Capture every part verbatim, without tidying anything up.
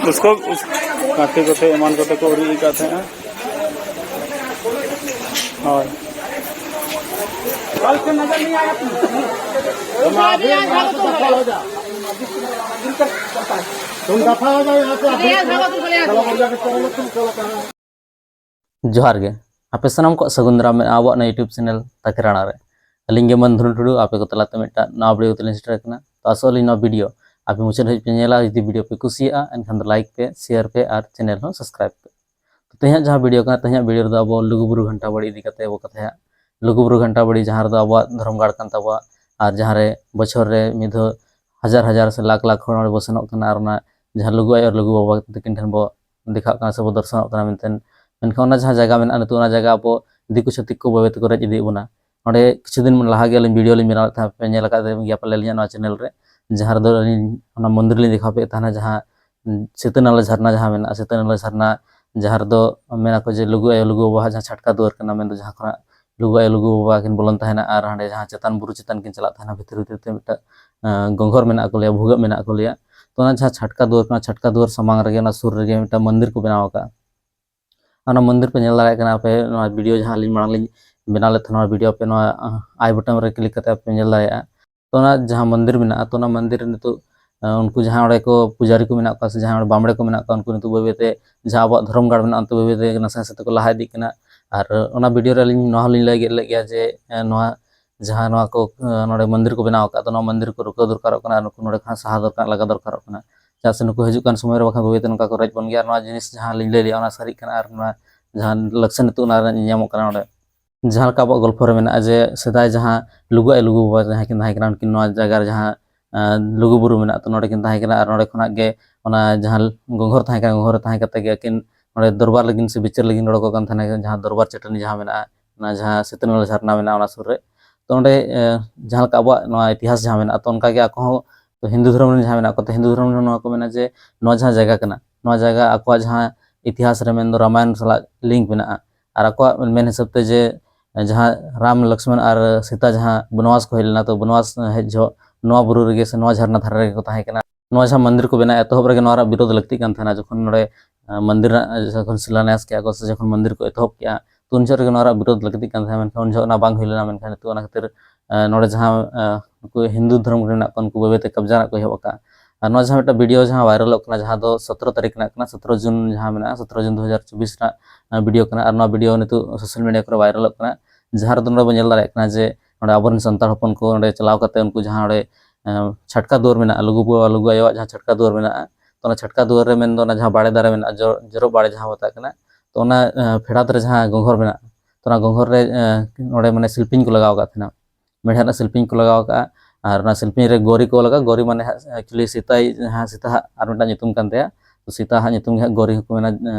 ᱩᱥᱠᱚ ᱩᱥ- ᱠᱟᱹᱴᱤ ᱠᱚᱛᱮ ᱮᱢᱟᱱ ᱠᱚᱛᱮ ᱠᱚ ᱩᱨᱤᱡ ᱟᱠᱟᱫ ᱛᱟᱦᱮᱸᱜᱼᱟ᱾ ᱦᱳᱭ᱾ तुम दफा हो जाओ यहाँ से। ᱡᱚᱦᱟᱨ ᱜᱮ, ᱟᱯᱮ ᱥᱟᱱᱟᱢ ᱠᱚᱣᱟᱜ ᱥᱟᱹᱜᱩᱱ ᱫᱟᱨᱟᱢ ᱢᱮᱱᱟᱜᱼᱟ ᱟᱵᱚᱣᱟᱜ ᱱᱚᱣᱟ YouTube channel ᱛᱟᱠᱮ ᱨᱟᱲᱟ ᱨᱮ᱾ ᱟᱹᱞᱤᱧ ᱜᱮ ᱢᱟᱹᱱ ᱫᱷᱚᱱᱩ ᱴᱩᱰᱩ, ᱟᱯᱮ ᱠᱚ ᱛᱟᱞᱟᱛᱮ ᱢᱤᱫᱴᱟᱝ ᱱᱟᱣᱟ video ᱛᱮᱞᱤᱧ ᱥᱮᱴᱮᱨ ᱟᱠᱟᱱᱟ᱾ ᱛᱚ ᱟᱥᱚᱜ ᱟᱹᱞᱤᱧ ᱱᱚᱣᱟ video ᱟᱯᱮ ᱢᱩᱪᱟᱹᱫ ᱫᱷᱟᱹᱵᱤᱡ ᱯᱮ ᱧᱮᱞᱟ᱾ ᱡᱩᱫᱤ video ᱯᱮ ᱠᱩᱥᱤᱭᱟᱜᱼᱟ, ᱮᱱᱠᱷᱟᱱ ᱫᱚ like ᱯᱮ, share ᱯᱮ ᱟᱨ channel ᱦᱚᱸ subscribe ᱯᱮ᱾ ᱛᱚ ᱛᱮᱦᱮᱧᱟᱜ ᱡᱟᱦᱟᱸ video ᱠᱟᱱᱟ, ᱛᱮᱦᱮᱧᱟᱜ video ᱨᱮᱫᱚ ᱟᱵᱚ ᱞᱩᱜᱩᱵᱩᱨᱩ ᱜᱷᱟᱱᱴᱟ ᱵᱟᱲᱤ ᱤᱫᱤ ᱠᱟᱛᱮ ᱵᱚ ᱠᱟᱛᱷᱟᱭᱟ᱾ ᱞᱩᱜᱩᱵᱩᱨᱩ ᱜᱷᱟᱱᱴᱟ ᱵᱟᱲᱤ, ᱡᱟᱦᱟᱸ ᱨᱮᱫᱚ ᱟᱵᱚᱣᱟᱜ ᱫᱷᱚᱨᱚᱢ ᱜᱟᱲ ᱠᱟᱱ ᱛᱟᱵᱚᱣᱟ, ᱟᱨ ᱡᱟᱦᱟᱸ ᱨᱮ ᱵᱚᱪᱷᱚᱨ ᱨᱮ ᱢᱤᱫ ᱫᱷᱟᱣ ᱦᱟᱡᱟᱨ ᱦᱟᱡᱟᱨ ᱥᱮ ᱞᱟᱠᱷ ᱞᱟᱠᱷ ᱦᱚᱲ ᱚᱸᱰᱮ ᱵᱚ ᱥᱮᱱᱚᱜ ᱠᱟᱱᱟ, ᱟᱨ ᱚᱱᱟ ᱡᱟᱦᱟᱸ ᱞᱩᱜᱩ ᱟᱭᱳ ᱟᱨ ᱞᱩᱜᱩ ᱵᱟᱵᱟ ᱛᱟᱹᱠᱤᱱ ᱴᱷᱮᱱ ᱵᱚ ᱫᱮᱠᱷᱟᱜ ᱠᱟᱱᱟ ᱥᱮ ᱵᱚ ᱫᱚᱨᱥᱚᱱᱚᱜ ᱠᱟᱱᱟ ᱢᱮᱱᱛᱮ᱾ ᱢᱮᱱᱠᱷᱟᱱ ᱚᱱᱟ ᱡᱟᱦᱟᱸ ᱡᱟᱭᱜᱟ ᱢᱮᱱᱟᱜᱼᱟ, ᱱᱤᱛᱚᱜ ᱚᱱᱟ ᱡᱟᱭᱜᱟ ᱟᱵᱚ ᱫᱤᱠᱩ ᱪᱷᱟᱹᱛᱤᱠ ᱠᱚ ᱵᱟᱹᱭ ᱵᱟᱹᱭ ᱛᱮᱠᱚ ᱨᱮᱡ ᱤᱫᱤᱭᱮᱫ ᱵᱚᱱᱟ᱾ ᱚᱸᱰᱮ ᱠᱤᱪᱷᱩ ᱫᱤᱱ ᱞᱟᱦᱟ ᱜᱮ ᱟᱹᱞᱤᱧ video ᱞᱤᱧ ᱵᱮᱱᱟᱣ ᱞᱮᱫ ᱛᱟᱦᱮᱸᱫ, ᱯᱮ ᱧᱮᱞ ᱟᱠᱟᱫ ᱜᱮᱭᱟ ᱯᱟᱞᱮ ᱟᱹᱞᱤᱧᱟᱜ ᱱᱚᱣᱟ channel ᱨᱮ, ᱡᱟᱦᱟᱸ ᱨᱮᱫᱚ ᱟᱹᱞᱤᱧ ᱚᱱᱟ ᱢᱚᱱᱫᱤᱨ ᱞᱤᱧ ᱫᱮᱠᱷᱟᱣ ᱯᱮᱫ ᱛᱟᱦᱮᱱᱟ, ᱡᱟᱦᱟᱸ ᱥᱤᱛᱟᱹ ᱱᱟᱞᱟ ᱡᱷᱟᱨᱱᱟ ᱡᱟᱦᱟᱸ ᱢᱮᱱᱟᱜᱼᱟ, ᱥᱤᱛᱟᱹ ᱱᱟᱞᱟ ᱡᱷᱟᱨᱱᱟ, ᱡᱟᱦᱟᱸ ᱨᱮᱫᱚ ᱢᱮᱱᱟ ᱠᱚ ᱡᱮ ᱞᱩᱜᱩ ᱟᱭᱳ ᱞᱩᱜᱩ ᱵᱟᱵᱟᱣᱟᱜ ᱡᱟᱦᱟᱸ ᱪᱷᱟᱴᱠᱟ ᱫᱩᱣᱟᱹᱨ ᱠᱟᱱᱟ, ᱢᱮᱱᱫᱚ ᱡᱟᱦᱟᱸ ᱠᱷᱚᱱᱟᱜ ᱞᱩᱜᱩ ᱟᱭᱳ ᱞᱩᱜᱩ ᱵᱟᱵᱟ ᱠᱤᱱ ᱵᱚᱞᱚᱱ ᱛᱟᱦᱮᱱᱟ ᱟᱨ ᱦᱟᱸᱰᱮ ᱡᱟᱦᱟᱸ ᱪᱮᱛᱟᱱ ᱵᱩᱨᱩ ᱪᱮᱛᱟᱱ ᱠᱤᱱ ᱪᱟᱞᱟᱜ ᱛᱟᱦᱮᱱᱟ, ᱵᱷᱤᱛᱤᱨ ᱵᱷᱤᱛᱤᱨ ᱛᱮ ᱢᱤᱫᱴᱟᱝ, ᱟᱸ, ᱜᱚᱝᱜᱷᱚᱨ ᱢᱮᱱᱟᱜ ᱠᱚ ᱞᱟᱹᱭᱟ, ᱵᱷᱩᱜᱟᱹᱜ ᱢᱮᱱᱟᱜ ᱠᱚ ᱞᱟᱹᱭᱟ᱾ ᱛᱚ ᱚᱱᱟ ᱡᱟᱦᱟᱸ ᱪᱷᱟᱴᱠᱟ ᱫᱩᱣᱟᱹᱨ ᱠᱟᱱᱟ, ᱪᱷᱟᱴᱠᱟ ᱫᱩᱣᱟᱹᱨ ᱥᱟᱢᱟᱝ ᱨᱮᱜᱮ ᱚᱱᱟ ᱥᱩᱨ ᱨᱮᱜᱮ ᱢᱤᱫᱴᱟᱝ ᱢᱚᱱᱫᱤᱨ ᱠᱚ ᱵᱮᱱᱟᱣ ᱟᱠᱟᱫᱼᱟ᱾ ᱚᱱᱟ ᱢᱚᱱᱫᱤᱨ ᱯᱮ ᱧᱮᱞ ᱫᱟᱲᱮᱭᱟᱜ ᱠᱟᱱᱟ ᱟᱯᱮ ᱱᱚᱣᱟ video ᱡᱟᱦᱟᱸ ᱟᱹᱞᱤᱧ ᱢᱟᱲᱟᱝ ᱞᱤᱧ ᱵᱮᱱᱟᱣ ᱞᱮᱫ ᱛᱟᱦᱮᱱᱟ, ᱱᱚᱣᱟ video ᱟᱯᱮ ᱱᱚᱣᱟ, ᱟᱸ, eye button ᱨᱮ click ᱠᱟᱛᱮ ᱟᱯᱮ ᱧᱮᱞ ᱫᱟᱲᱮᱭᱟᱜᱼᱟ᱾ ᱛᱚ ᱚᱱᱟ ᱡᱟᱦᱟᱸ ᱢᱚᱱᱫᱤᱨ ᱢᱮᱱᱟᱜᱼᱟ, ᱛᱚ ᱚᱱᱟ ᱢᱚᱱᱫᱤᱨ ᱨᱮ ᱱᱤᱛᱚᱜ, ᱟᱸ, ᱩᱱᱠᱩ ᱡᱟᱦᱟᱸ ᱚᱸᱰᱮ ᱠᱚ ᱯᱩᱡᱟᱨᱤ ᱠᱚ ᱢᱮᱱᱟᱜ ᱠᱚᱣᱟ ᱥᱮ ᱡᱟᱦᱟᱸᱭ ᱚᱸᱰᱮ ᱵᱟᱢᱲᱮ ᱠᱚ ᱢᱮᱱᱟᱜ ᱠᱚᱣᱟ, ᱩᱱᱠᱩ ᱱᱤᱛᱚᱜ ᱵᱟᱹᱭ ᱵᱟᱹᱭ ᱛᱮ ᱡᱟᱦᱟᱸ ᱟᱵᱚᱣᱟᱜ ᱫᱷᱚᱨᱚᱢ ᱜᱟᱲ ᱢᱮᱱᱟᱜᱼᱟ, ᱚᱱᱛᱮ ᱵᱟᱹᱭ ᱵᱟᱹᱭ ᱛᱮ ᱱᱟᱥᱮ ᱱᱟᱥᱮ ᱛᱮᱠᱚ ᱞᱟᱦᱟ ᱤᱫᱤᱜ ᱠᱟᱱᱟ᱾ ᱟᱨ, ᱟᱸ, ᱚᱱᱟ video ᱨᱮ ᱟᱹᱞᱤᱧ ᱱᱚᱣᱟ ᱦᱚᱸᱞᱤᱧ ᱞᱟᱹᱭ ᱜᱮᱫ ᱞᱮᱫ ᱜᱮᱭᱟ ᱡᱮ, ᱟᱸ, ᱱᱚᱣᱟ ᱡᱟᱦᱟᱸ ᱱᱚᱣᱟ ᱠᱚ, ᱟᱸ, ᱱᱚᱰᱮ ᱢᱚᱱᱫᱤᱨ ᱠᱚ ᱵᱮᱱᱟᱣ ᱟᱠᱟᱫ, ᱛᱚ ᱱᱚᱣᱟ ᱢᱚᱱᱫᱤᱨ ᱠᱚ ᱨᱩᱠᱟᱹᱣ ᱫᱚᱨᱠᱟᱨᱚᱜ ᱠᱟᱱᱟ ᱟᱨ ᱱᱩᱠᱩ ᱱᱚᱰᱮ ᱠᱷᱚᱱᱟᱜ ᱥᱟᱦᱟ ᱫᱚᱨᱠᱟᱨ, ᱞᱟᱜᱟ ᱫᱚᱨᱠᱟᱨᱚᱜ ᱠᱟᱱᱟ᱾ ᱪᱮᱫᱟᱜ ᱥᱮ ᱱᱩᱠᱩ ᱦᱤᱡᱩᱜ ᱠᱟᱱ ᱥᱚᱢᱚᱭ ᱨᱮ ᱵᱟᱠᱷᱟᱱ ᱵᱟᱹᱭ ᱵᱟᱹᱭ ᱛᱮ ᱱᱚᱝᱠᱟ ᱠᱚ ᱨᱮᱡ ᱵᱚᱱ ᱜᱮᱭᱟ᱾ ᱟᱨ ᱱᱚᱣᱟ ᱡᱤᱱᱤᱥ ᱡᱟᱦᱟᱸ ᱞᱤᱧ ᱞᱟᱹᱭ ᱞᱮᱜᱼᱟ, ᱚᱱᱟ ᱥᱟᱹᱨᱤᱜ ᱠᱟᱱᱟ ᱟᱨ ᱱᱚᱣᱟ ᱡᱟᱦᱟᱸ ᱞᱟᱹᱠᱥᱟᱱ ᱱᱤᱛᱚᱜ ᱚᱱᱟ ᱨᱮ ᱧᱮᱧᱟᱢᱚᱜ ᱠᱟᱱᱟ ᱱᱚᱰᱮ᱾ ᱡᱟᱦᱟᱸ ᱞᱮᱠᱟ ᱟᱵᱚᱣᱟᱜ ᱜᱚᱞᱯᱷᱚ ᱨᱮ ᱢᱮᱱᱟᱜᱼᱟ ᱡᱮ ᱥᱮᱫᱟᱭ ᱡᱟᱦᱟᱸ ᱞᱩᱜᱩ ᱟᱭᱳ ᱞᱩᱜᱩ ᱵᱟᱵᱟ ᱡᱟᱦᱟᱸ ᱠᱤᱱ ᱛᱟᱦᱮᱸ ᱠᱟᱱᱟ, ᱩᱱᱠᱤᱱ ᱱᱚᱣᱟ ᱡᱟᱭᱜᱟ ᱨᱮ ᱡᱟᱦᱟᱸ, ᱟᱸ, ᱞᱩᱜᱩ ᱵᱩᱨᱩ ᱢᱮᱱᱟᱜᱼᱟ, ᱛᱚ ᱱᱚᱰᱮ ᱠᱤᱱ ᱛᱟᱦᱮᱸ ᱠᱟᱱᱟ ᱟᱨ ᱱᱚᱰᱮ ᱠᱷᱚᱱᱟᱜ ᱜᱮ ᱚᱱᱟ ᱡᱟᱦᱟᱸ ᱜᱚᱝᱜᱷᱚᱨ ᱛᱟᱦᱮᱸ ᱠᱟᱱᱟ, ᱜᱚᱝᱜᱷᱚᱨ ᱨᱮ ᱛᱟᱦᱮᱸ ᱠᱟᱛᱮ ᱜᱮ ᱟᱹᱠᱤᱱ ᱱᱚᱰᱮ ᱫᱚᱨᱵᱟᱨ ᱞᱟᱹᱜᱤᱫ ᱥᱮ ᱵᱤᱪᱟᱹᱨ ᱞᱟᱹᱜᱤᱫ ᱚᱰᱚᱠᱚᱜ ᱠᱟᱱ ᱛᱟᱦᱮᱱᱟ, ᱡᱟᱦᱟᱸ ᱫᱚᱨᱵᱟᱨ ᱪᱟᱹᱴᱟᱹᱱᱤ ᱡᱟᱦᱟᱸ ᱢᱮᱱᱟᱜᱼᱟ, ᱚᱱᱟ ᱡᱟᱦᱟᱸ ᱥᱤᱛᱟᱹ ᱱᱟᱞᱟ ᱡᱷᱟᱨᱱᱟ ᱢᱮᱱᱟᱜᱼᱟ ᱚᱱᱟ ᱥᱩᱨ ᱨᱮ᱾ ᱛᱚ ᱚᱸᱰᱮ, ᱮ, ᱡᱟᱦᱟᱸ ᱞᱮᱠᱟ ᱟᱵᱚᱣᱟᱜ ᱱᱚᱣᱟ ᱤᱛᱤᱦᱟᱥ ᱡᱟᱦᱟᱸ ᱢᱮᱱᱟᱜᱼᱟ, ᱛᱚ ᱚᱱᱠᱟ ᱜᱮ ᱟᱠᱚ ᱦᱚᱸ, ᱛᱚ ᱦᱤᱱᱫᱩ ᱫᱷᱚᱨᱚᱢ ᱨᱮᱱ ᱡᱟᱦᱟᱸ ᱢᱮᱱᱟᱜ ᱠᱚᱣᱟ, ᱛᱚ ᱦᱤᱱᱫᱩ ᱫᱷᱚᱨᱚᱢ ᱨᱮ ᱱᱚᱣᱟ ᱠᱚ ᱢᱮᱱᱟ ᱡᱮ ᱱᱚᱣᱟ ᱡᱟᱦᱟᱸ ᱡᱟᱭᱜᱟ ᱠᱟᱱᱟ, ᱱᱚᱣᱟ ᱡᱟᱭᱜᱟ ᱟᱠᱚᱣᱟᱜ ᱡᱟᱦᱟᱸ ᱤᱛᱤᱦᱟᱥ ᱨᱮ ᱢᱮᱱᱫᱚ ᱨᱟᱢᱟᱭᱚᱱ ᱥᱟᱞᱟᱜ link ᱢᱮᱱᱟᱜᱼᱟ᱾ ᱟᱨ ᱟᱠᱚᱣᱟᱜ ᱢᱮᱱ ᱦᱤᱥᱟᱹᱵ ᱛᱮ ᱡᱮ ᱡᱟᱦᱟᱸ ᱨᱟᱢ, ᱞᱚᱠᱥᱢᱚᱱ ᱟᱨ ᱥᱤᱛᱟ ᱡᱟᱦᱟᱸ ᱵᱚᱱᱚᱵᱟᱥ ᱠᱚ ᱦᱮᱡ ᱞᱮᱱᱟ, ᱛᱚ ᱵᱚᱱᱚᱵᱟᱥ ᱦᱮᱡ ᱡᱚᱦᱚᱜ ᱱᱚᱣᱟ ᱵᱩᱨᱩ ᱨᱮᱜᱮ ᱥᱮ ᱱᱚᱣᱟ ᱡᱷᱟᱨᱱᱟ ᱫᱷᱟᱨᱮ ᱨᱮᱜᱮ ᱠᱚ ᱛᱟᱦᱮᱸ ᱠᱟᱱᱟ᱾ ᱱᱚᱣᱟ ᱡᱟᱦᱟᱸ ᱢᱚᱱᱫᱤᱨ ᱠᱚ ᱵᱮᱱᱟᱣ ᱮᱛᱚᱦᱚᱵ ᱨᱮᱜᱮ ᱱᱚᱣᱟ ᱨᱮᱭᱟᱜ ᱵᱤᱨᱳᱫᱷ ᱞᱟᱹᱠᱛᱤᱜ ᱠᱟᱱ ᱛᱟᱦᱮᱱᱟ, ᱡᱚᱠᱷᱚᱱ ᱱᱚᱰᱮ ᱟᱸ, ᱢᱚᱱᱫᱤᱨ ᱨᱮᱱᱟᱜ ᱡᱚᱠᱷᱚᱱ ᱥᱤᱞᱟᱱᱭᱟᱥ ᱠᱮᱜᱼᱟ ᱠᱚ ᱥᱮ ᱡᱚᱠᱷᱚᱱ ᱢᱚᱱᱫᱤᱨ ᱠᱚ ᱮᱛᱚᱦᱚᱵ ᱠᱮᱜᱼᱟ, ᱛᱚ ᱩᱱ ᱡᱚᱦᱚᱜ ᱨᱮᱜᱮ ᱱᱚᱣᱟ ᱨᱮᱭᱟᱜ ᱵᱤᱨᱳᱫᱷ ᱞᱟᱹᱠᱛᱤᱜ ᱠᱟᱱ ᱛᱟᱦᱮᱸ, ᱢᱮᱱᱠᱷᱟᱱ ᱩᱱ ᱡᱚᱦᱚᱜ ᱚᱱᱟ ᱵᱟᱝ ᱦᱩᱭ ᱞᱮᱱᱟ᱾ ᱢᱮᱱᱠᱷᱟᱱ ᱱᱤᱛᱚᱜ ᱚᱱᱟ ᱠᱷᱟᱹᱛᱤᱨ, ᱟᱸ, ᱱᱚᱰᱮ ᱡᱟᱦᱟᱸ, ᱟᱸ, ᱱᱩᱠᱩ ᱦᱤᱱᱫᱩ ᱫᱷᱚᱨᱚᱢ ᱨᱮ ᱢᱮᱱᱟᱜ ᱠᱚᱣᱟ, ᱩᱱᱠᱩ ᱵᱟᱹᱭ ᱵᱟᱹᱭ ᱛᱮ ᱠᱟᱵᱽᱡᱟ ᱨᱮᱱᱟᱜ ᱠᱚ ᱮᱦᱚᱵ ᱟᱠᱟᱫᱼᱟ᱾ ᱟᱨ ᱱᱚᱣᱟ ᱡᱟᱦᱟᱸ ᱢᱤᱫᱴᱟᱝ ᱵᱷᱤᱰᱤᱭᱳ ᱡᱟᱦᱟᱸ ᱵᱷᱟᱭᱨᱟᱞᱚᱜ ᱠᱟᱱᱟ, ᱡᱟᱦᱟᱸ ᱫᱚ ᱥᱚᱛᱨᱚ ᱛᱟᱹᱨᱤᱠᱷ ᱨᱮᱱᱟᱜ ᱠᱟᱱᱟ, ᱥᱚᱛᱨᱚ ᱡᱩᱱ ᱡᱟᱦᱟᱸ ᱢᱮᱱᱟᱜᱼᱟ, ᱥᱚᱛᱨᱚ ᱡᱩᱱ ᱫᱩ ᱦᱟᱡᱟᱨ ᱪᱚᱵᱵᱤᱥ ᱨᱮᱱᱟᱜ, ᱟᱸ, ᱵᱷᱤᱰᱤᱭᱳ ᱠᱟᱱᱟ᱾ ᱟᱨ ᱱᱚᱣᱟ ᱵᱷᱤᱰᱤᱭᱳ ᱱᱤᱛᱚᱜ ᱥᱳᱥᱟᱞ ᱢᱤᱰᱤᱭᱟ ᱠᱚᱨᱮ ᱵᱷᱟᱭᱨᱟᱞᱚᱜ ᱠᱟᱱᱟ, ᱡᱟᱦᱟᱸ ᱨᱮᱫᱚ ᱱᱚᱰᱮ ᱵᱚᱱ ᱧᱮᱞ ᱫᱟᱲᱮᱭᱟᱜ ᱠᱟᱱᱟ ᱡᱮ ᱱᱚᱰᱮ ᱟᱵᱚᱨᱮᱱ ᱥᱟᱱᱛᱟᱲ ᱦᱚᱯᱚᱱ ᱠᱚ ᱱᱚᱰᱮ ᱪᱟᱞᱟᱣ ᱠᱟᱛᱮ ᱩᱱᱠᱩ ᱡᱟᱦᱟᱸ ᱚᱸᱰᱮ, ᱟᱸ, ᱪᱷᱟᱴᱠᱟ ᱫᱩᱣᱟᱹᱨ ᱢᱮᱱᱟᱜᱼᱟ, ᱞᱩᱜᱩ ᱵᱟᱵᱟ, ᱞᱩᱜᱩ ᱟᱭᱳᱣᱟᱜ ᱡᱟᱦᱟᱸ ᱪᱷᱟᱴᱠᱟ ᱫᱩᱣᱟᱹᱨ ᱢᱮᱱᱟᱜᱼᱟ, ᱛᱚ ᱚᱱᱟ ᱪᱷᱟᱴᱠᱟ ᱫᱩᱣᱟᱹᱨ ᱨᱮ ᱢᱮᱱᱫᱚ ᱚᱱᱟ ᱡᱟᱦᱟᱸ ᱵᱟᱲᱮ ᱫᱟᱨᱮ ᱢᱮᱱᱟᱜᱼᱟ, ᱡᱚ-, ᱡᱚᱨᱚᱜ ᱵᱟᱲᱮ ᱡᱟᱦᱟᱸ ᱢᱮᱛᱟᱜ ᱠᱟᱱᱟ, ᱛᱚ ᱚᱱᱟ, ᱟᱸ, ᱯᱷᱮᱰᱟᱛ ᱨᱮ ᱡᱟᱦᱟᱸ ᱜᱚᱸᱜᱷᱚᱨ ᱢᱮᱱᱟᱜᱼᱟ, ᱛᱚ ᱚᱱᱟ ᱜᱚᱸᱜᱷᱚᱨ ᱨᱮ, ᱟᱸ, ᱱᱚᱰᱮ ᱢᱟᱱᱮ ᱥᱤᱞᱯᱤᱧ ᱠᱚ ᱞᱟᱜᱟᱣ ᱟᱠᱟᱫ ᱛᱟᱦᱮᱱᱟ, ᱢᱮᱬᱦᱮᱫ ᱨᱮᱱᱟᱜ ᱥᱤᱞᱯᱤᱧ ᱠᱚ ᱞᱟᱜᱟᱣ ᱟᱠᱟᱫᱼᱟ᱾ ᱟᱨ ᱚᱱᱟ ᱥᱤᱞᱯᱤᱧ ᱨᱮ ᱜᱳᱨᱤ ᱠᱚ ᱞᱟᱜᱟᱣ, ᱜᱳᱨᱤ ᱢᱟᱱᱮ ᱦᱟᱸᱜ actually ᱥᱮᱛᱟᱭ, ᱡᱟᱦᱟᱸ ᱥᱮᱛᱟ ᱦᱟᱸᱜ ᱟᱨ ᱢᱤᱫᱴᱟᱝ ᱧᱩᱛᱩᱢ ᱠᱟᱱ ᱛᱟᱭᱟ, ᱛᱚ ᱥᱮᱛᱟ ᱦᱟᱸᱜ ᱧᱩᱛᱩᱢ ᱜᱮ ᱦᱟᱸᱜ ᱜᱳᱨᱤ ᱦᱚᱸᱠᱚ ᱢᱮᱱᱟ,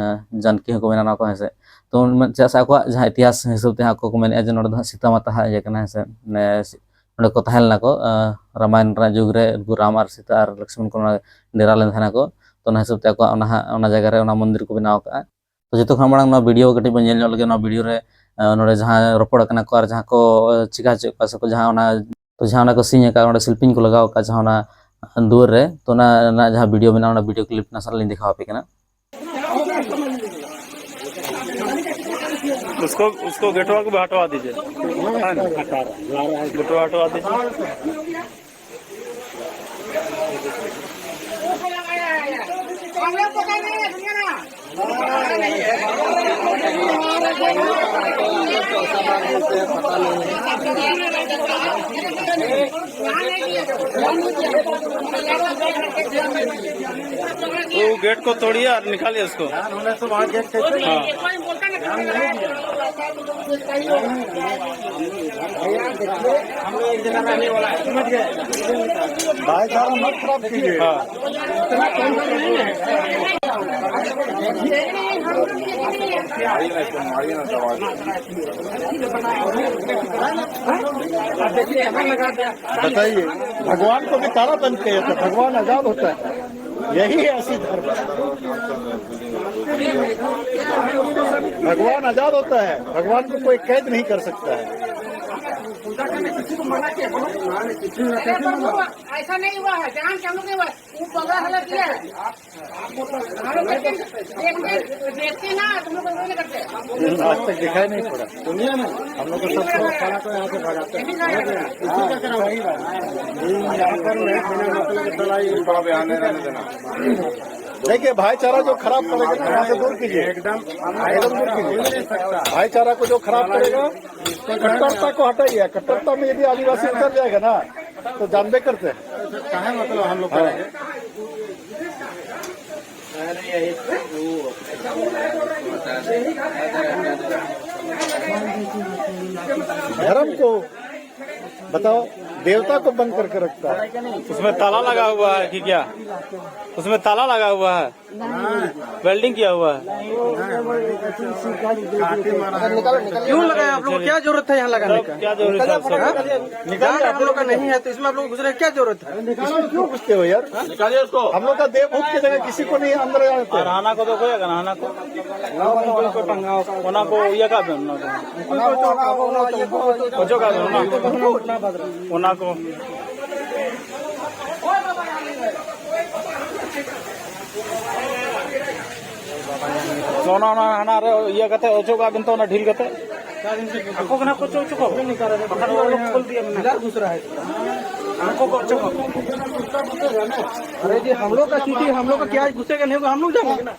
ᱟᱸ, ᱡᱟᱱᱠᱤ ᱦᱚᱸᱠᱚ ᱢᱮᱱᱟ ᱱᱚᱣᱟ ᱠᱚ, ᱦᱮᱸ ᱥᱮ᱾ ᱛᱚ ᱢᱮᱱ-, ᱪᱮᱫᱟᱜ ᱥᱮ ᱟᱠᱚᱣᱟᱜ ᱡᱟᱦᱟᱸ ᱤᱛᱤᱦᱟᱥ ᱦᱤᱥᱟᱹᱵ ᱛᱮ ᱦᱟᱸᱜ ᱟᱠᱚ ᱠᱚ ᱢᱮᱱᱮᱫᱼᱟ ᱡᱮ ᱱᱚᱰᱮ ᱫᱚ ᱦᱟᱸᱜ ᱥᱤᱛᱟ ᱢᱟᱛᱟ ᱦᱟᱸᱜ ᱤᱭᱟᱹ ᱠᱟᱱᱟ, ᱦᱮᱸ ᱥᱮ, ᱢᱟᱱᱮ ᱥᱤ-, ᱱᱚᱰᱮ ᱠᱚ ᱛᱟᱦᱮᱸ ᱞᱮᱱᱟ ᱠᱚ, ᱟᱸ, ᱨᱟᱢᱟᱭᱚᱱ ᱨᱮᱱᱟᱜ ᱡᱩᱜᱽ ᱨᱮ ᱩᱱᱠᱩ ᱨᱟᱢ ᱟᱨ ᱥᱤᱛᱟ ᱟᱨ ᱞᱚᱠᱥᱢᱚᱱ ᱠᱚ ᱚᱱᱟ ᱰᱮᱨᱟ ᱞᱮᱱ ᱛᱟᱦᱮᱱᱟ ᱠᱚ᱾ ᱛᱚ ᱚᱱᱟ ᱦᱤᱥᱟᱹᱵ ᱛᱮ ᱟᱠᱚᱣᱟᱜ ᱚᱱᱟ ᱦᱟᱸᱜ, ᱚᱱᱟ ᱡᱟᱭᱜᱟ ᱨᱮ ᱚᱱᱟ ᱢᱚᱱᱫᱤᱨ ᱠᱚ ᱵᱮᱱᱟᱣ ᱟᱠᱟᱫᱼᱟ᱾ ᱛᱚ ᱡᱚᱛᱚ ᱠᱷᱚᱱ ᱢᱟᱲᱟᱝ ᱱᱚᱣᱟ ᱵᱷᱤᱰᱤᱭᱳ ᱠᱟᱹᱴᱤᱡ ᱵᱚᱱ ᱧᱮᱞ ᱧᱚᱜ ᱞᱮᱜᱮ᱾ ᱱᱚᱣᱟ ᱵᱷᱤᱰᱤᱭᱳ ᱨᱮ, ᱟᱸ, ᱱᱚᱰᱮ ᱡᱟᱦᱟᱸ ᱨᱚᱯᱚᱲ ᱠᱟᱱᱟ ᱠᱚ ᱟᱨ ᱡᱟᱦᱟᱸ ᱠᱚ, ᱟᱸ, ᱪᱤᱠᱟ ᱦᱚᱪᱚᱭᱮᱫ ᱠᱚᱣᱟ ᱥᱮ ᱠᱚ ᱡᱟᱦᱟᱸ ᱚᱱᱟ, ᱛᱚ ᱡᱟᱦᱟᱸ ᱚᱱᱟ ᱠᱚ ᱥᱤᱧ ᱟᱠᱟᱫ, ᱚᱸᱰᱮ ᱥᱤᱞᱯᱤᱧ ᱠᱚ ᱞᱟᱜᱟᱣ ᱟᱠᱟᱫ ᱡᱟᱦᱟᱸ ᱚᱱᱟ ᱫᱩᱣᱟᱹᱨ ᱨᱮ, ᱛᱚ ᱚᱱᱟ ᱨᱮᱱᱟᱜ ᱡᱟᱦᱟᱸ ᱵᱷᱤᱰᱤᱭᱳ ᱢᱮᱱᱟᱜᱼᱟ, ᱚᱱᱟ ᱵᱷᱤᱰᱤᱭᱳ ᱠᱞᱤᱯ ᱱᱟᱥᱮᱱᱟᱜ ᱞᱤᱧ ᱫᱮᱠᱷᱟᱣ ᱟᱯᱮ ᱠᱟᱱᱟ᱾ उसको, उसको गेटवा को भी हटवा दीजिए। है ना? गेटवा हटवा दीजिए। वो गेट को तोड़िए और निकालिए उसको। हाँ। भाई साहब, मत खराब कीजिए। हाँ। बताइए, भगवान को भी तारा बन के, तो भगवान आजाद होता है। यही है असली धर्म। भगवान आजाद होता है, भगवान को कोई कैद नहीं कर सकता है। अरे प्रभु, ऐसा नहीं हुआ है, जान के हम लोग नहीं हुआ है, वो पगला हला किया है। हम लोग देखते, देखते, देखते ना, तुम लोग नहीं करते। आज तक दिखाई नहीं पड़ा। हम लोग को सब सारा को यहाँ से भगाते हैं। इसी का करा हुआ है। यहाँ पर नहीं, बिना मतलब के चला, ये बाबे आने रहने देना। देखिए, भाईचारा जो खराब करेगा ना, यहाँ से दूर कीजिए, एकदम, एकदम दूर कीजिए। भाईचारा को जो खराब करेगा, कट्टरता को हटाइए। कट्टरता में यदि आदिवासी उतर जाएगा ना, तो जानबे करते हैं। कहाँ मतलब हम लोग करेंगे? धर्म को बताओ, देवता को बंद करके रखता है। उसमें ताला लगा हुआ है कि क्या? उसमें ताला लगा हुआ है, वेल्डिंग किया हुआ है। क्यों लगाया आप लोग? क्या जरूरत था यहाँ लगाने का? क्या जरूरत है आप लोग? हाँ? निकाल, हम लोग का नहीं है, तो इसमें आप लोग घुस रहे हैं, क्या जरूरत है? इसमें क्यों घुसते हो यार? निकालिए उसको। हम लोग का देवभूत की जगह किसी को नहीं अंदर आने देते। ᱟᱨ ᱦᱟᱱᱟ ᱠᱚᱫᱚ ᱚᱠᱚᱭᱟᱜ ᱠᱟᱱᱟ? ᱦᱟᱱᱟ ᱠᱚ? ᱚᱱᱟ ᱠᱚ ᱤᱭᱟᱹ ᱠᱟᱜ ᱵᱮᱱ, ᱚᱱᱟ ᱠᱚ᱾ ᱚᱪᱚᱜ ᱠᱟᱜ ᱵᱮᱱ, ᱚᱱᱟ ᱠᱚ᱾ ᱚᱱᱟ ᱠᱚ᱾ ᱚᱱᱟ, ᱚᱱᱟ ᱦᱟᱱᱟ ᱨᱮ ᱤᱭᱟᱹ ᱠᱟᱛᱮ ᱚᱪᱚᱜ ᱠᱟᱜ ᱵᱮᱱ ᱛᱚ, ᱚᱱᱟ ᱰᱷᱤᱞ ᱠᱟᱛᱮ᱾ ᱟᱠᱚ ᱠᱟᱱᱟ ᱠᱚ, ᱪᱚ ᱚᱪᱚ ᱠᱚ᱾ ᱵᱟᱠᱷᱟᱱ ᱚᱱᱟ ᱞᱚᱠ ᱠᱷᱳᱞ ᱫᱤᱭᱟ ᱢᱮᱱᱟᱜ᱾ ᱟᱠᱚ ᱠᱚ ᱚᱪᱚ ᱠᱚ᱾ अरे जी, हम लोग का चूंकि हम लोग का क्या घुसेगा नहीं होगा, हम लोग जाएंगे ना।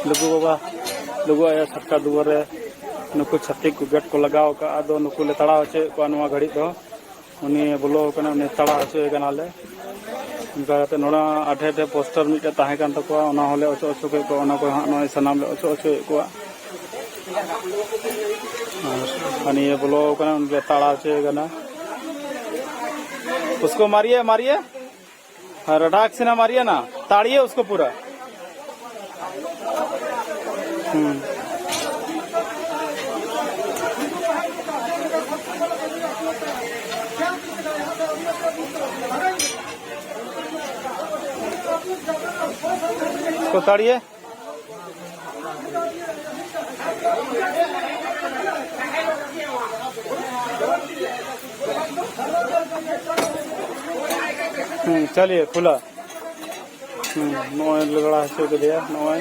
ᱞᱩᱜᱩ ᱵᱟᱵᱟ, ᱞᱩᱜᱩ ᱟᱭᱳ ᱪᱷᱟᱴᱠᱟ ᱫᱩᱣᱟᱹᱨ ᱨᱮ ᱱᱩᱠᱩ ᱪᱷᱟᱹᱛᱤᱠ ᱠᱚ ᱜᱮᱴ ᱠᱚ ᱞᱟᱜᱟᱣ ᱟᱠᱟᱫᱼᱟ᱾ ᱟᱫᱚ ᱱᱩᱠᱩ ᱞᱮ ᱛᱟᱲᱟᱣ ᱦᱚᱪᱚᱭᱮᱫ ᱠᱚᱣᱟ ᱱᱚᱣᱟ ᱜᱷᱟᱹᱲᱤᱡ ᱫᱚ᱾ ᱩᱱᱤ ᱵᱚᱞᱚ ᱟᱠᱟᱱᱟ, ᱩᱱᱤ ᱛᱟᱲᱟᱣ ᱦᱚᱪᱚᱭᱮ ᱠᱟᱱᱟᱞᱮ᱾ ᱚᱱᱠᱟ ᱠᱟᱛᱮ ᱱᱚᱰᱮ ᱟᱰᱷᱮ ᱟᱰᱷᱮ ᱯᱳᱥᱴᱟᱨ ᱢᱤᱫᱴᱮᱡ ᱛᱟᱦᱮᱸ ᱠᱟᱱ ᱛᱟᱠᱚᱣᱟ, ᱚᱱᱟ ᱦᱚᱸᱞᱮ ᱚᱪᱚᱜ ᱦᱚᱪᱚ ᱠᱮᱫ ᱠᱚᱣᱟ᱾ ᱚᱱᱟ ᱠᱚ ᱦᱟᱸᱜ ᱱᱚᱜᱼᱚᱭ ᱥᱟᱱᱟᱢ ᱞᱮ ᱚᱪᱚᱜ ᱦᱚᱪᱚᱭᱮᱫ ᱠᱚᱣᱟ᱾ ᱟᱨ ᱱᱤᱭᱟᱹ ᱵᱚᱞᱚ ᱟᱠᱟᱱᱟ, ᱩᱱᱤ ᱞᱮ ᱛᱟᱲᱟᱣ ᱦᱚᱪᱚᱭᱮ ᱠᱟᱱᱟ᱾ उसको मारिए, मारिए। ᱟᱨ ᱰᱟᱠ ᱥᱮᱱᱟ ᱢᱟᱨᱤᱭᱟ ᱱᱟ, ᱛᱟᱲᱤᱭᱮ ᱩᱥᱠᱳ ᱯᱩᱨᱟ᱾ ᱦᱩᱸ᱾ ᱩᱥᱠᱳ ᱛᱟᱲᱤᱭᱮ᱾ ᱦᱩᱸ, ᱪᱟᱞᱤᱭᱮ ᱠᱷᱩᱞᱟ᱾ ᱦᱩᱸ, ᱱᱚᱜᱼᱚᱭ ᱞᱮᱜᱲᱟ ᱦᱚᱪᱚ ᱠᱮᱫᱮᱭᱟ, ᱱᱚᱜᱼᱚᱭ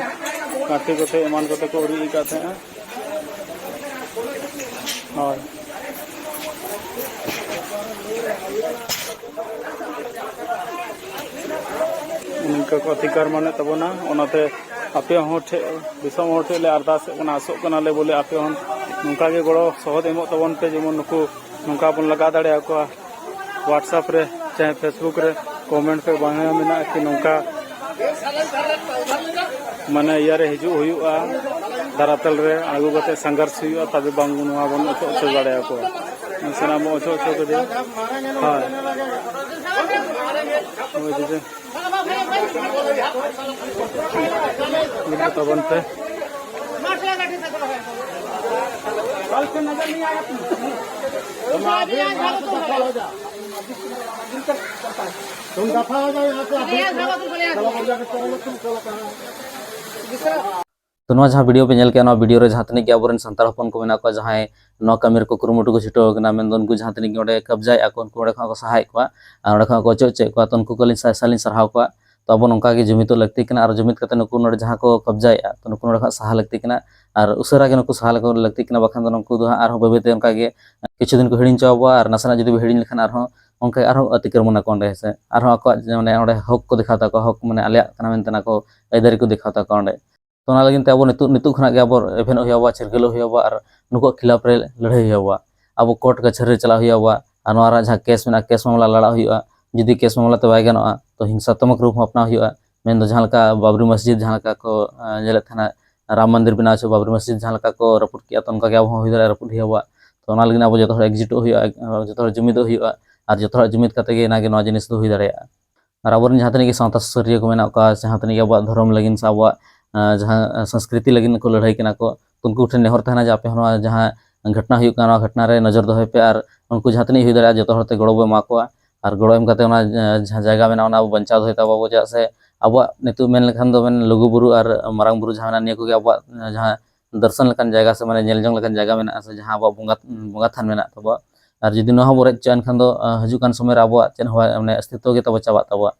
ᱠᱟᱹᱴᱤ ᱠᱚᱛᱮ ᱮᱢᱟᱱ ᱠᱚᱛᱮ ᱠᱚ ᱩᱨᱤᱡ ᱟᱠᱟᱫ ᱛᱟᱦᱮᱸᱜᱼᱟ᱾ ᱦᱳᱭ᱾ ᱱᱤᱝᱠᱟ ᱠᱚ ᱚᱫᱷᱤᱠᱟᱨ ᱢᱟᱱᱮ ᱛᱟᱵᱚᱱᱟ, ᱚᱱᱟᱛᱮ ᱟᱯᱮ ᱦᱚᱸ ᱴᱷᱮᱡ, ᱫᱤᱥᱚᱢ ᱦᱚᱲ ᱴᱷᱮᱡ ᱞᱮ ᱟᱨᱫᱟᱥᱚᱜ ᱠᱟᱱᱟ, ᱟᱥᱚᱜ ᱠᱟᱱᱟᱞᱮ ᱵᱚᱞᱮ ᱟᱯᱮ ᱦᱚᱸ ᱱᱚᱝᱠᱟ ᱜᱮ ᱜᱚᱲᱚ ᱥᱚᱦᱚᱫ ᱮᱢᱚᱜ ᱛᱟᱵᱚᱱ ᱯᱮ, ᱡᱮᱢᱚᱱ ᱱᱩᱠᱩ ᱱᱚᱝᱠᱟ ᱵᱚᱱ ᱞᱟᱜᱟ ᱫᱟᱲᱮᱭᱟᱠᱚᱣᱟ᱾ WhatsApp ᱨᱮ ᱪᱟᱦᱮ Facebook ᱨᱮ comment ᱯᱮ ᱵᱟᱝᱟ ᱢᱮᱱᱟᱜᱼᱟ ᱠᱤ ᱱᱚᱝᱠᱟ ᱢᱟᱱᱮ ᱤᱭᱟᱹ ᱨᱮ ᱦᱤᱡᱩᱜ ᱦᱩᱭᱩᱜᱼᱟ, ᱫᱟᱨᱟᱛᱟᱞ ᱨᱮ ᱟᱬᱜᱚ ᱠᱟᱛᱮ ᱥᱚᱝᱜᱷᱟᱨᱥ ᱦᱩᱭᱩᱜᱼᱟ, ᱛᱚᱵᱮ ᱵᱟᱝ ᱱᱚᱣᱟ ᱵᱚᱱ ᱚᱪᱚᱜ ᱦᱚᱪᱚ ᱫᱟᱲᱮᱭᱟᱠᱚᱣᱟ᱾ ᱱᱟᱥᱮᱱᱟᱜ ᱵᱚᱱ ᱚᱪᱚᱜ ᱦᱚᱪᱚ ᱠᱮᱫᱮᱭᱟ᱾ ᱦᱳᱭ᱾ ᱦᱳᱭ ᱫᱤᱫᱤ᱾ ᱧᱮᱞ ᱛᱟᱵᱚᱱ ᱯᱮ᱾ तुम दफा हो जाओ यहाँ से, अभी चलो, बढ़िया से चलो, तुम चलो कहाँ। ᱛᱚ, ᱱᱚᱣᱟ ᱡᱟᱦᱟᱸ video ᱯᱮ ᱧᱮᱞ ᱠᱮᱜᱼᱟ, ᱱᱚᱣᱟ video ᱨᱮ ᱡᱟᱦᱟᱸ ᱛᱤᱱᱟᱹᱜ ᱜᱮ ᱟᱵᱚᱨᱮᱱ ᱥᱟᱱᱛᱟᱲ ᱦᱚᱯᱚᱱ ᱠᱚ ᱢᱮᱱᱟᱜ ᱠᱚᱣᱟ, ᱡᱟᱦᱟᱸᱭ ᱱᱚᱣᱟ ᱠᱟᱹᱢᱤ ᱨᱮᱠᱚ ᱠᱩᱨᱩᱢᱩᱴᱩ ᱠᱚ ᱪᱷᱩᱴᱟᱹᱣ ᱟᱠᱟᱱᱟ, ᱢᱮᱱᱫᱚ ᱩᱱᱠᱩ ᱡᱟᱦᱟᱸ ᱛᱤᱱᱟᱹᱜ ᱜᱮ ᱚᱸᱰᱮ ᱠᱟᱵᱽᱡᱟᱭᱮᱫᱼᱟ ᱠᱚ, ᱩᱱᱠᱩ ᱚᱸᱰᱮ ᱠᱷᱚᱱᱟᱜ ᱠᱚ ᱥᱟᱦᱟᱭᱮᱫ ᱠᱚᱣᱟ ᱟᱨ ᱚᱸᱰᱮ ᱠᱷᱚᱱᱟᱜ ᱠᱚ ᱚᱪᱚ ᱦᱚᱪᱚᱭᱮᱫ ᱠᱚᱣᱟ, ᱛᱚ ᱩᱱᱠᱩ ᱠᱚ ᱟᱹᱞᱤᱧ ᱥᱟᱭ ᱥᱟᱭ ᱞᱤᱧ ᱥᱟᱨᱦᱟᱣ ᱠᱚᱣᱟ᱾ ᱛᱚ ᱟᱵᱚ ᱱᱚᱝᱠᱟ ᱜᱮ ᱡᱩᱢᱤᱫᱚᱜ ᱞᱟᱹᱠᱛᱤ ᱠᱟᱱᱟ ᱟᱨ ᱡᱩᱢᱤᱫ ᱠᱟᱛᱮ ᱱᱩᱠᱩ ᱱᱚᱰᱮ ᱡᱟᱦᱟᱸ ᱠᱚ ᱠᱟᱵᱽᱡᱟᱭᱮᱫᱼᱟ, ᱛᱚ ᱱᱩᱠᱩ ᱱᱚᱰᱮ ᱠᱷᱚᱱᱟᱜ ᱥᱟᱦᱟ ᱞᱟᱹᱠᱛᱤ ᱠᱟᱱᱟ ᱟᱨ ᱩᱥᱟᱹᱨᱟ ᱜᱮ ᱱᱩᱠᱩ ᱥᱟᱦᱟ ᱞᱟᱹᱠ-, ᱞᱟᱹᱠᱛᱤ ᱠᱟᱱᱟ, ᱵᱟᱠᱷᱟᱱ ᱫᱚ ᱱᱩᱠᱩ ᱫᱚ ᱦᱟᱸᱜ ᱟᱨᱦᱚᱸ ᱵᱟᱹᱭ ᱵᱟᱹᱭ ᱛᱮ ᱚᱱᱠᱟ ᱜᱮ ᱠᱤᱪᱷᱩ ᱫᱤᱱ ᱠᱚ ᱦᱤᱲᱤᱧ ᱦᱚᱪᱚ ᱟᱵᱚᱣᱟ ᱟᱨ ᱱᱟᱥᱮᱱᱟᱜ ᱡᱩᱫᱤ ᱵᱚ ᱦᱤᱲᱤᱧ ᱞᱮᱠᱷᱟᱱ ᱟᱨᱦᱚᱸ ᱚᱱᱠᱟ ᱟᱨᱦᱚᱸ ᱚᱛᱤᱠᱨᱚᱢᱚᱱᱟ ᱠᱚ ᱚᱸᱰᱮ, ᱦᱮᱸ ᱥᱮ? ᱟᱨᱦᱚᱸ ᱟᱠᱚᱣᱟᱜ ᱢᱟᱱᱮ ᱚᱸᱰᱮ ᱦᱚᱠ ᱠᱚ ᱫᱮᱠᱷᱟᱣ ᱛᱟᱠᱚᱣᱟ, ᱦᱚᱠ ᱢᱟᱱᱮ ᱟᱞᱮᱭᱟᱜ ᱠᱟᱱᱟ ᱢᱮᱱᱛᱮ ᱚᱱᱟ ᱠᱚ ᱟᱹᱭᱫᱟᱹᱨᱤ ᱠᱚ ᱫᱮᱠᱷᱟᱣ ᱛᱟᱠᱚᱣᱟ ᱚᱸᱰᱮ᱾ ᱛᱚ ᱚᱱᱟ ᱞᱟᱹᱜᱤᱫ ᱛᱮ ᱟᱵᱚ ᱱᱤᱛᱚᱜ, ᱱᱤᱛᱚᱜ ᱠᱷᱚᱱᱟᱜ ᱜᱮ ᱟᱵᱚ ᱮᱵᱷᱮᱱᱚᱜ ᱦᱩᱭᱩᱜ ᱟᱵᱚ, ᱪᱤᱨᱜᱟᱹᱞᱚᱜ ᱦᱩᱭᱩᱜ ᱟᱵᱚ ᱟᱨ ᱱᱩᱠᱩᱣᱟᱜ ᱠᱷᱤᱞᱟᱯ ᱨᱮ ᱞᱟᱹᱲᱦᱟᱹᱭ ᱦᱩᱭᱩᱜ ᱟᱵᱚ᱾ ᱟᱵᱚ court ᱠᱟᱪᱷᱟᱹᱨᱤ ᱨᱮ ᱪᱟᱞᱟᱜ ᱦᱩᱭᱩᱜ ᱟᱵᱚ ᱟᱨ ᱱᱚᱣᱟ ᱨᱮ ᱡᱟᱦᱟᱸ case ᱢᱮᱱᱟᱜᱼᱟ, case ᱢᱟᱢᱞᱟ ᱞᱟᱲᱟᱜ ᱦᱩᱭᱩᱜᱼᱟ᱾ ᱡᱩᱫᱤ case ᱢᱟᱢᱞᱟ ᱛᱮ ᱵᱟᱭ ᱜᱟᱱᱚᱜᱼᱟ, ᱛᱚ ᱦᱤᱝᱥᱟᱛᱢᱚᱠ ᱨᱩᱯ ᱦᱚᱸ ᱟᱯᱱᱟᱣ ᱦᱩᱭᱩᱜᱼᱟ᱾ ᱢᱮᱱᱫᱚ ᱡᱟᱦᱟᱸ ᱞᱮᱠᱟ ᱵᱟᱵᱨᱤ ᱢᱚᱥᱡᱤᱫ ᱡᱟᱦᱟᱸ ᱞᱮᱠᱟ ᱠᱚ, ᱮᱸ, ᱧᱮᱞᱮᱫ ᱛᱟᱦᱮᱱᱟ, ᱨᱟᱢ ᱢᱚᱱᱫᱤᱨ ᱵᱮᱱᱟᱣ ᱦᱚᱪᱚ, ᱵᱟᱵᱨᱤ ᱢᱚᱥᱡᱤᱫ ᱡᱟᱦᱟᱸ ᱞᱮᱠᱟ ᱠᱚ ᱨᱟᱹᱯᱩᱫ ᱠᱮᱜᱼᱟ, ᱛᱚ ᱚᱱᱠᱟ ᱜᱮ ᱟᱵᱚ ᱦᱚᱸ ᱦᱩᱭ ᱫᱟᱲᱮᱭᱟᱜᱼᱟ ᱨᱟᱹᱯᱩᱫ ᱦᱩᱭᱩᱜ ᱟᱵᱚᱣᱟᱜ᱾ ᱛᱚ ᱚᱱᱟ ᱞᱟᱹᱜᱤᱫ ᱟᱵᱚ ᱡᱚᱛᱚ ᱦᱚᱲ ᱮᱠᱡᱩᱴᱚᱜ ᱦᱩᱭᱩᱜᱼᱟ, ᱡᱚᱛᱚ ᱦᱚᱲ ᱡᱩᱢᱤᱫᱚᱜ ᱦᱩᱭᱩᱜᱼᱟ ᱟᱨ ᱡᱚᱛᱚ ᱦᱚᱲᱟᱜ ᱡᱩᱢᱤᱫ ᱠᱟᱛᱮ ᱜᱮ ᱚᱱᱟ ᱜᱮ ᱱᱚᱣᱟ ᱡᱤᱱᱤᱥ ᱫᱚ ᱦᱩᱭ ᱫᱟᱲᱮᱭᱟᱜᱼᱟ᱾ ᱟᱨ ᱟᱵᱚᱨᱮᱱ ᱡᱟᱦᱟᱸ ᱛᱤᱱᱟᱹᱜ ᱜᱮ ᱥᱟᱶᱛᱟ ᱥᱩᱥᱟᱹᱨᱤᱭᱟᱹ ᱠᱚ ᱢᱮᱱᱟᱜ ᱠᱚᱣᱟ, ᱡᱟᱦᱟᱸ ᱛᱤᱱᱟᱹᱜ ᱜᱮ ᱟᱵᱚᱣᱟᱜ ᱫᱷᱚᱨᱚᱢ ᱞᱟᱹᱜᱤᱫ ᱥᱮ ᱟᱵᱚᱣᱟᱜ, ᱟᱸ, ᱡᱟᱦᱟᱸ, ᱟᱸ, ᱥᱚᱝᱥᱠᱨᱤᱛᱤ ᱞᱟᱹᱜᱤᱫ ᱠᱚ ᱞᱟᱹᱲᱦᱟᱹᱭ ᱠᱟᱱᱟ ᱠᱚ, ᱩᱱᱠᱩ ᱴᱷᱮᱱ ᱱᱮᱦᱚᱨ ᱛᱟᱦᱮᱱᱟ ᱡᱮ ᱟᱯᱮ ᱦᱚᱸ ᱱᱚᱣᱟ ᱡᱟᱦᱟᱸ ᱜᱷᱚᱴᱚᱱᱟ ᱦᱩᱭᱩᱜ ᱠᱟᱱᱟ, ᱱᱚᱣᱟ ᱜᱷᱚᱴᱚᱱᱟ ᱨᱮ ᱱᱚᱡᱚᱨ ᱫᱚᱦᱚᱭ ᱯᱮ ᱟᱨ ᱩᱱᱠᱩ ᱡᱟᱦᱟᱸ ᱛᱤᱱᱟᱹᱜ ᱦᱩᱭ ᱫᱟᱲᱮᱭᱟᱜᱼᱟ ᱡᱚᱛᱚ ᱦᱚᱲ ᱛᱮ ᱜᱚᱲᱚ ᱵᱚ ᱮᱢᱟ ᱠᱚᱣᱟ᱾ ᱟᱨ ᱜᱚᱲᱚ ᱮᱢ ᱠᱟᱛᱮ ᱚᱱᱟ, ᱟᱸ, ᱡᱟᱦᱟᱸ ᱡᱟᱭᱜᱟ ᱢᱮᱱᱟᱜᱼᱟ ᱚᱱᱟ ᱟᱵᱚ ᱵᱟᱧᱪᱟᱣ ᱫᱚᱦᱚᱭ ᱛᱟᱵᱚ ᱟᱵᱚ, ᱪᱮᱫᱟᱜ ᱥᱮ ᱟᱵᱚᱣᱟᱜ ᱱᱤᱛᱚᱜ ᱢᱮᱱ ᱞᱮᱠᱷᱟᱱ ᱫᱚ ᱢᱮᱱ ᱞᱩᱜᱩ ᱵᱩᱨᱩ ᱟᱨ ᱢᱟᱨᱟᱝ ᱵᱩᱨᱩ ᱡᱟᱦᱟᱸ ᱢᱮᱱᱟᱜᱼᱟ ᱱᱤᱭᱟᱹ ᱠᱚᱜᱮ ᱟᱵᱚᱣᱟᱜ, ᱟᱸ, ᱡᱟᱦᱟᱸ ᱫᱚᱨᱥᱚᱱ ᱞᱮᱠᱟᱱ ᱡᱟᱭᱜᱟ ᱥᱮ ᱢᱟᱱᱮ ᱧᱮᱞ ᱡᱚᱝ ᱞᱮᱠᱟᱱ ᱡᱟᱭᱜᱟ ᱢᱮᱱᱟᱜᱼᱟ, ᱥᱮ ᱡᱟᱦᱟᱸ ᱟᱵᱚᱣᱟᱜ ᱵᱚᱸᱜᱟ ᱵᱚᱸᱜᱟ ᱛᱷᱟᱱ ᱢᱮᱱᱟᱜ ᱛᱟᱵᱚᱣᱟ᱾ ᱟᱨ ᱡᱩᱫᱤ ᱱᱚᱣᱟ ᱦᱚᱸ ᱵᱚ ᱨᱮᱡ ᱦᱚᱪᱚᱜᱼᱟ, ᱮᱱᱠᱷᱟᱱ ᱫᱚ ᱟᱸ, ᱦᱤᱡᱩᱜ ᱠᱟᱱ ᱥᱚᱢᱚᱭ ᱨᱮ ᱟᱵᱚᱣᱟᱜ ᱪᱮᱫ ᱦᱚᱸ ᱵᱟᱭ, ᱢᱟᱱᱮ ᱚᱥᱛᱤᱛᱛᱚ ᱜᱮ ᱛᱟᱵᱚ ᱪᱟᱵᱟᱜ ᱛᱟᱵᱚᱣᱟ᱾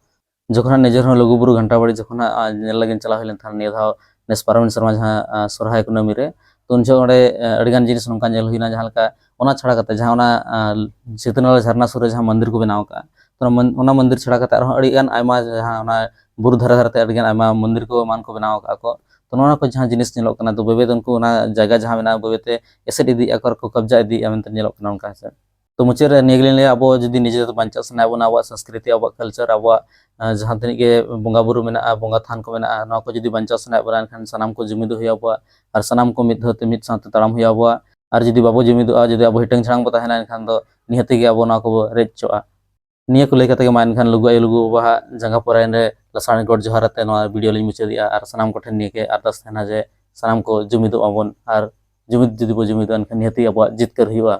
ᱡᱚᱠᱷᱚᱱ ᱦᱟᱸᱜ ᱱᱤᱡᱮᱨ ᱦᱚᱸ ᱞᱩᱜᱩᱵᱩᱨᱩ ᱜᱷᱟᱱᱴᱟ ᱵᱟᱲᱤ ᱡᱚᱠᱷᱚᱱ ᱦᱟᱸᱜ, ᱟᱸ, ᱧᱮᱞ ᱞᱟᱹᱜᱤᱫ ᱪᱟᱞᱟᱣ ᱦᱩᱭ ᱞᱮᱱ ᱛᱟᱦᱮᱸᱫ ᱱᱤᱭᱟᱹ ᱫᱷᱟᱣ ᱱᱮᱥ ᱯᱟᱨᱚᱢᱮᱱ ᱥᱮᱨᱢᱟ ᱡᱟᱦᱟᱸ, ᱟᱸ, ᱥᱚᱨᱦᱟᱭ ᱠᱩᱱᱟᱹᱢᱤ ᱨᱮ, ᱛᱚ ᱩᱱ ᱡᱚᱠᱷᱚᱱ ᱚᱸᱰᱮ, ᱟᱸ, ᱟᱹᱰᱤᱜᱟᱱ ᱡᱤᱱᱤᱥ ᱱᱚᱝᱠᱟ ᱧᱮᱞ ᱦᱩᱭᱱᱟ, ᱡᱟᱦᱟᱸ ᱞᱮᱠᱟ ᱚᱱᱟ ᱪᱷᱟᱲᱟ ᱠᱟᱛᱮ ᱡᱟᱦᱟᱸ ᱚᱱᱟ, ᱟᱸ, ᱥᱤᱛᱟᱹᱱᱟᱞᱟ ᱡᱷᱟᱨᱱᱟ ᱥᱩᱨ ᱨᱮ ᱡᱟᱦᱟᱸ ᱢᱚᱱᱫᱤᱨ ᱠᱚ ᱵᱮᱱᱟᱣ ᱟᱠᱟᱫᱼᱟ, ᱛᱚ ᱚᱱᱟ ᱢᱚᱱ-, ᱚᱱᱟ ᱢᱚᱱᱫᱤᱨ ᱪᱷᱟᱲᱟ ᱠᱟᱛᱮ ᱟᱨᱦᱚᱸ ᱟᱹᱰᱤᱜᱟᱱ ᱟᱭᱢᱟ ᱡᱟᱦᱟᱸ ᱚᱱᱟ ᱵᱩᱨᱩ ᱫᱷᱟᱨᱮ ᱫᱷᱟᱨᱮ ᱛᱮ ᱟᱹᱰᱤᱜᱟᱱ ᱟᱭᱢᱟ ᱢᱚᱱᱫᱤᱨ ᱠᱚ ᱮᱢᱟᱱ ᱠᱚ ᱵᱮᱱᱟᱣ ᱟᱠᱟᱫᱼᱟ ᱠᱚ᱾ ᱛᱚ ᱱᱚᱣᱟ ᱠᱚ ᱡᱟᱦᱟᱸ ᱡᱤᱱᱤᱥ ᱧᱮᱞᱚᱜ ᱠᱟᱱᱟ, ᱛᱚ ᱵᱟᱹᱭ ᱵᱟᱹᱭ ᱛᱮ ᱩᱱᱠᱩ ᱚᱱᱟ ᱡᱟᱭᱜᱟ ᱡᱟᱦᱟᱸ ᱢᱮᱱᱟᱜᱼᱟ, ᱵᱟᱹᱭ ᱵᱟᱹᱭ ᱛᱮ ᱮᱥᱮᱫ ᱤᱫᱤᱭᱮᱫᱼᱟ ᱠᱚ ᱟᱨ ᱠᱚ ᱠᱟᱵᱽᱡᱟ ᱤᱫᱤᱭᱮᱫᱼᱟ ᱢᱮᱱᱛᱮ ᱧᱮᱞᱚᱜ ᱠᱟᱱᱟ ᱚᱱᱠᱟ ᱦᱮᱸᱥᱮ᱾ ᱛᱚ ᱢᱩᱪᱟᱹᱫ ᱨᱮ ᱱᱤᱭᱟᱹ ᱜᱮᱞᱤᱧ ᱞᱟᱹᱭᱟ, ᱟᱵᱚ ᱡᱩᱫᱤ ᱱᱤᱡᱮ ᱛᱮ ᱵᱟᱧᱪᱟᱣ ᱥᱟᱱᱟᱭᱮᱫ ᱵᱚᱱᱟ, ᱟᱵᱚᱣᱟᱜ ᱥᱚᱝᱥᱠᱨᱤᱛᱤ, ᱟᱵᱚᱣᱟᱜ culture, ᱟᱵᱚᱣᱟᱜ, ᱟᱸ, ᱡᱟᱦᱟᱸ ᱛᱤᱱᱟᱹᱜ ᱜᱮ ᱵᱚᱸᱜᱟ ᱵᱩᱨᱩ ᱢᱮᱱᱟᱜᱼᱟ, ᱵᱚᱸᱜᱟ ᱛᱷᱟᱱ ᱠᱚ ᱢᱮᱱᱟᱜᱼᱟ, ᱱᱚᱣᱟ ᱠᱚ ᱡᱩᱫᱤ ᱵᱟᱧᱪᱟᱣ ᱥᱟᱱᱟᱭᱮᱫ ᱵᱚᱱᱟ, ᱮᱱᱠᱷᱟᱱ ᱥᱟᱱᱟᱢ ᱠᱚ ᱡᱩᱢᱤᱫᱚᱜ ᱦᱩᱭᱩᱜ ᱟᱵᱚᱣᱟ ᱟᱨ ᱥᱟᱱᱟᱢ ᱠᱚ ᱢᱤᱫ ᱫᱷᱟᱣ ᱛᱮ ᱢᱤᱫ ᱥᱟᱶᱛᱮ ᱛᱟᱲᱟᱢ ᱦᱩᱭᱩᱜ ᱟᱵᱚᱣᱟ᱾ ᱟᱨ ᱡᱩᱫᱤ ᱵᱟᱵᱚ ᱡᱩᱢᱤᱫᱚᱜᱼᱟ, ᱡᱩᱫᱤ ᱟᱵᱚ ᱦᱤᱴᱟᱹᱝ ᱡᱷᱟᱲᱟᱝ ᱵᱚ ᱛᱟᱦᱮᱱᱟ, ᱮᱱᱠᱷᱟᱱ ᱫᱚ ᱱᱤᱦᱟᱹᱛᱤ ᱜᱮ ᱟᱵᱚ ᱱᱚᱣᱟ ᱠᱚᱵᱚ ᱨᱮᱡ ᱦᱚᱪᱚᱜᱼᱟ᱾ ᱱᱤᱭᱟᱹ ᱠᱚ ᱞᱟᱹᱭ ᱠᱟᱛᱮ ᱜᱮ ᱢᱟ ᱮᱱᱠᱷᱟᱱ ᱞᱩᱜᱩ ᱟᱭᱳ ᱞᱩᱜᱩ ᱵᱟᱵᱟᱣᱟᱜ ᱡᱟᱸᱜᱟ ᱯᱚᱨᱟᱭᱚᱱ ᱨᱮ ᱞᱟᱥᱟᱲᱦᱮᱫ ᱜᱚᱰ ᱡᱚᱦᱟᱨ ᱟᱛᱮ ᱱᱚᱣᱟ video ᱞᱤᱧ ᱢᱩᱪᱟᱹᱫᱮᱜᱼᱟ᱾ ᱟᱨ ᱥᱟᱱᱟᱢ ᱠᱚᱴᱷᱮᱱ ᱱᱤᱭᱟᱹ ᱜᱮ ᱟᱨᱫᱟᱥ ᱛᱟᱦᱮᱱᱟ ᱡᱮ ᱥᱟᱱᱟᱢ ᱠᱚ ᱡᱩᱢᱤᱫᱚᱜ ᱢᱟᱵᱚᱱ, ᱟᱨ ᱡᱩᱢᱤᱫ ᱡᱩᱫᱤ ᱵᱚ ᱡᱩᱢᱤᱫᱚᱜᱼᱟ, ᱮᱱᱠᱷᱟᱱ ᱱᱤᱦᱟᱹᱛᱤ ᱟᱵᱚᱣᱟᱜ ᱡᱤᱛᱠᱟᱹᱨ ᱦᱩᱭᱩᱜᱼᱟ᱾